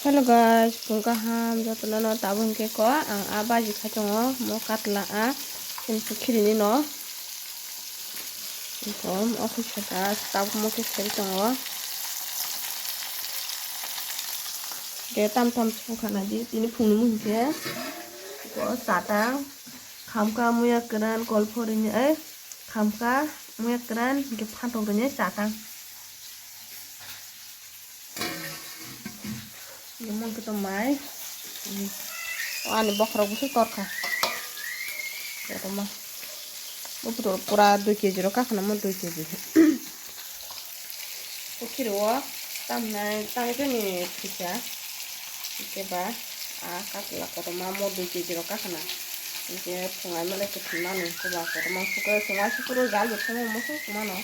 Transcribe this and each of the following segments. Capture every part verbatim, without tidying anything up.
Hello guys, phung kaham jotono no tabuk hwnkhe ko ang a baji khai tongo mo katla a chini khirini no. Ko o khe saka tabuk mo khe seri tongo. Ke tam tam sukha na di tini phungni mui hwnkhe ko chatang khamka muya kwran kolpho rini ai khamka muya kwran hwnkhe phantok rini chatang. Lemon khe to mai. O ani bokhorok bwswk torkha. Kotorma. Bo pura dui kg rok kakhwna mo dui kg. O khiro o tamhinai tangwi tongni thwikha. Hwnkhe ba a katla kotorma mo dui kg rok kakhwna. Hwnkhe phungai male kwthwi mano koba kotorma sukhe chwng uaisukhe jal bo thangwi omo se mano.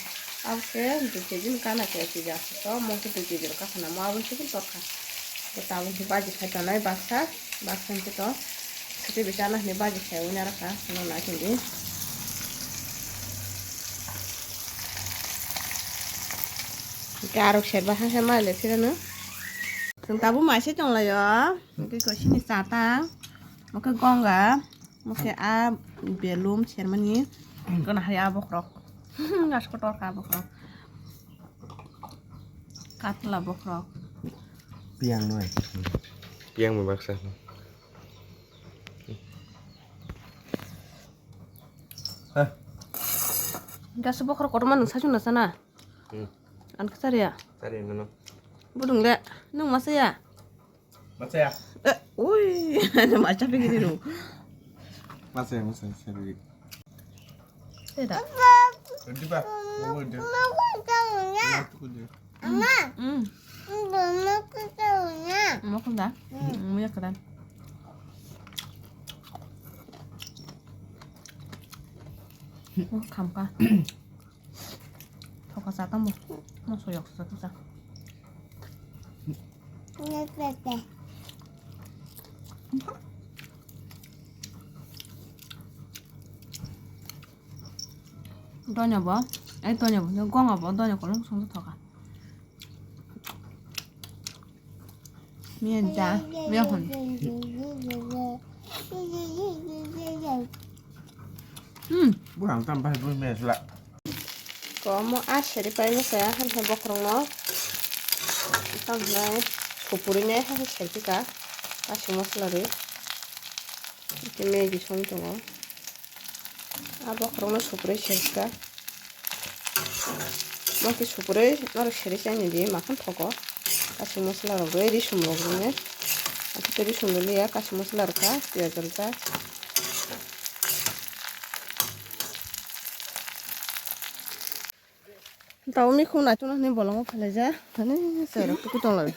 Abo khe dui kg ni kana khe pija. To mo khe dui kg rok kakhwna mo abo se torkha. Khe tabuk khe baji khai tongnai baksa, baksa hwnkhe to sotwi bai chana hinwi baji khai ui narwkha, no nai tongdi. Hwnkhe arok serba ha khe mai le phirano. Chwng tabuk mai se tonglaio, hwnkhe ko sini chatang, hwnkhe gonga, hwnkhe a belum sermani, hwnkhe nahai a bokhorok, gasko torkha a bokhorok. Katla bokhorok. Piyang noi. Piyang bai baksa. Hah? Gaso bokhorok kotorma nwng sachung na sana? Hmm. Ang khe chariya? Chariya nono. Budung le, nwng ma chaya? Ma chaya? Eh, ui, ma cha phi gidi ro. Ma chaya, ma chaya, chaya. Tei da. Diba? Mau dia. Mau tukun dia. Ama. Hmm. Mau kunda. Hmm. Mau ya kunda. Oh, khamka. Thoka sa tamo. Mo soyok sa sa. Donya bo, ai donya bo, gonga bo, donya kolom song thoka. Miya da, miya hon. Hmm. Buang tam bai bui mesla. Ko mo a seri pai mo saya han hai bokrong no. Tam nai supuri ne han seri ka. Kasu masla ri. Ite Maggi song tongo. A bokhorokno suprei serika. Mokhe suprei norok serisa ni di makhon thogo. Kasu masla rok rwi risum rok rwi. Ati to risum rw liya kasu masla rwkha piyaj rwkha. Tao mikhum naitukna hinwi bolongo phalaijak. Ani chwrairok tuku tonglai.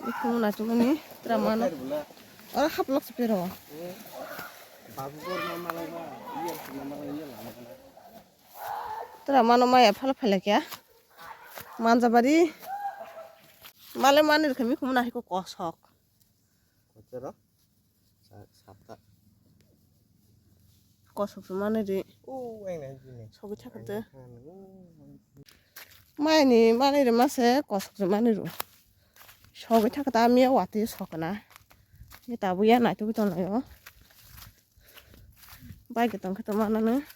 Mikhum naitukmani tramano. Oro haplok se pero. Tramano maya phala phalakya. Manjabari. Male mani rwkha mikhum nahiko kosok. Kochero? Sa-, sapta. Kosok se mani ri. O, ang nai jini. Sogwi thakha de. Ang nai jini. Maini mani ri mase kosok se mani ru. Sogwi thakha ta miya wati sokna. Ni tabu ya nai tubi tonlaio. Bai ke tongkhe to manani.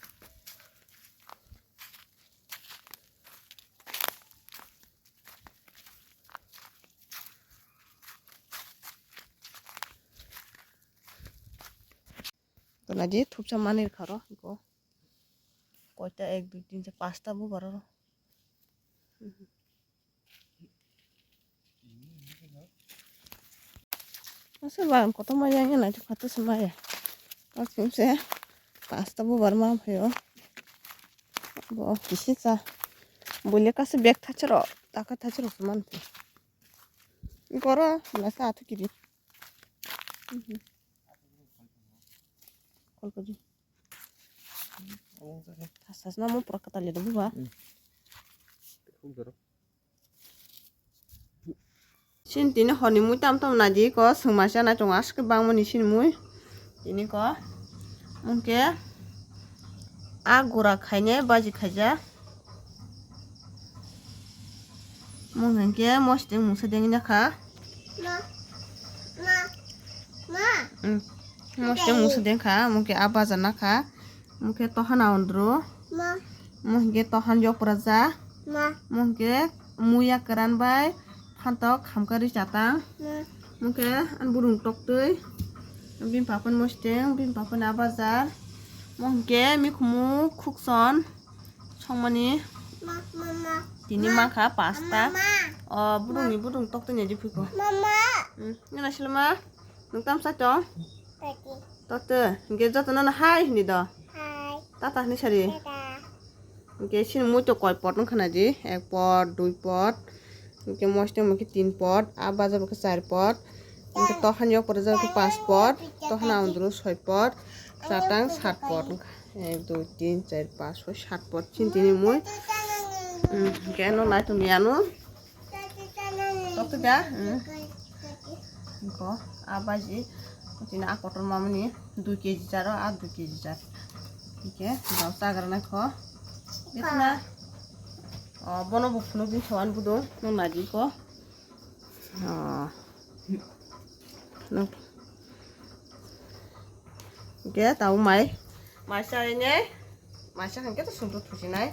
Tona di thupsa mani rwkha ro, go. Koita ek, dui, tin, char, pasta bubar oro. Asa ba kotorma yang yang naituk kha to se maya. Aswk se pasta bubar ma phaio. Bo kisi cha. Buile kaisa bag thachero, taka thachero se man phi. Goro na sa athu kiri. Kolkadi. Thas thas no mo pura kwtal ya buba. Sin tini honi mui tam tam naidi ko, swngmasa nai tongo aswk bangmani sin mui. Tini ko, mungke a gura khaine baji khaijak. Mung hingke mosting mungsa deng na kha. Mosting mungsa deng kha, mungke a baja na kha. Mungke tohan aundro. Mungke tohan yok praja. Mungke muya keran bai phantok khamkari chatang. Mungke an burung toktwi. Bini papan mosting, bini papan a bajar. Mungke mikhumu khukson. Songmani tini mankha pasta. O burungni burung tokto ni jiphuko. Mama. Nina silma. Nung tam sa tong? Tati. Tote. Ge joto no hai hini do. Hai. Tata hini sari. Tata. Ge sini mui to koi pot nung khana di. Ek pot, dui pot. Ge moste mo ke tin pot. A bajar bo ke char pot. Ge tohan yok pot jabo ke pas pot. Tohan aundro soi pot. Chatang sat pot. Ek, dui, tin, char, pas, soi, sat pot. Chin tini mui. Hmm, keno nai tong ya no. Tok da. Hmm. Ko, abaji. Tini a kotor mamani dui keji charo, a dui keji char. Oke, dau chagra na ko. Bitna. Oh, bono bu phunu din sawan budung. Nung nai di ko. Oh. Nung. Hingke tabo mai, mai chainai, mai cha hingke to sungto thusinai.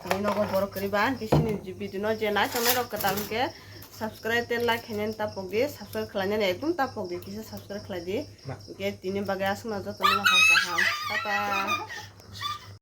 Tini nogo borok kwrwi ba, hingke sini video no je nai tongnai rok kwtal hingke subscribe tei like khainani tapok di, subscribe khlainani ekdum tapok di, kisa subscribe khlai di. Hingke tini bagwi aswkno jotono hor kaham. Tata.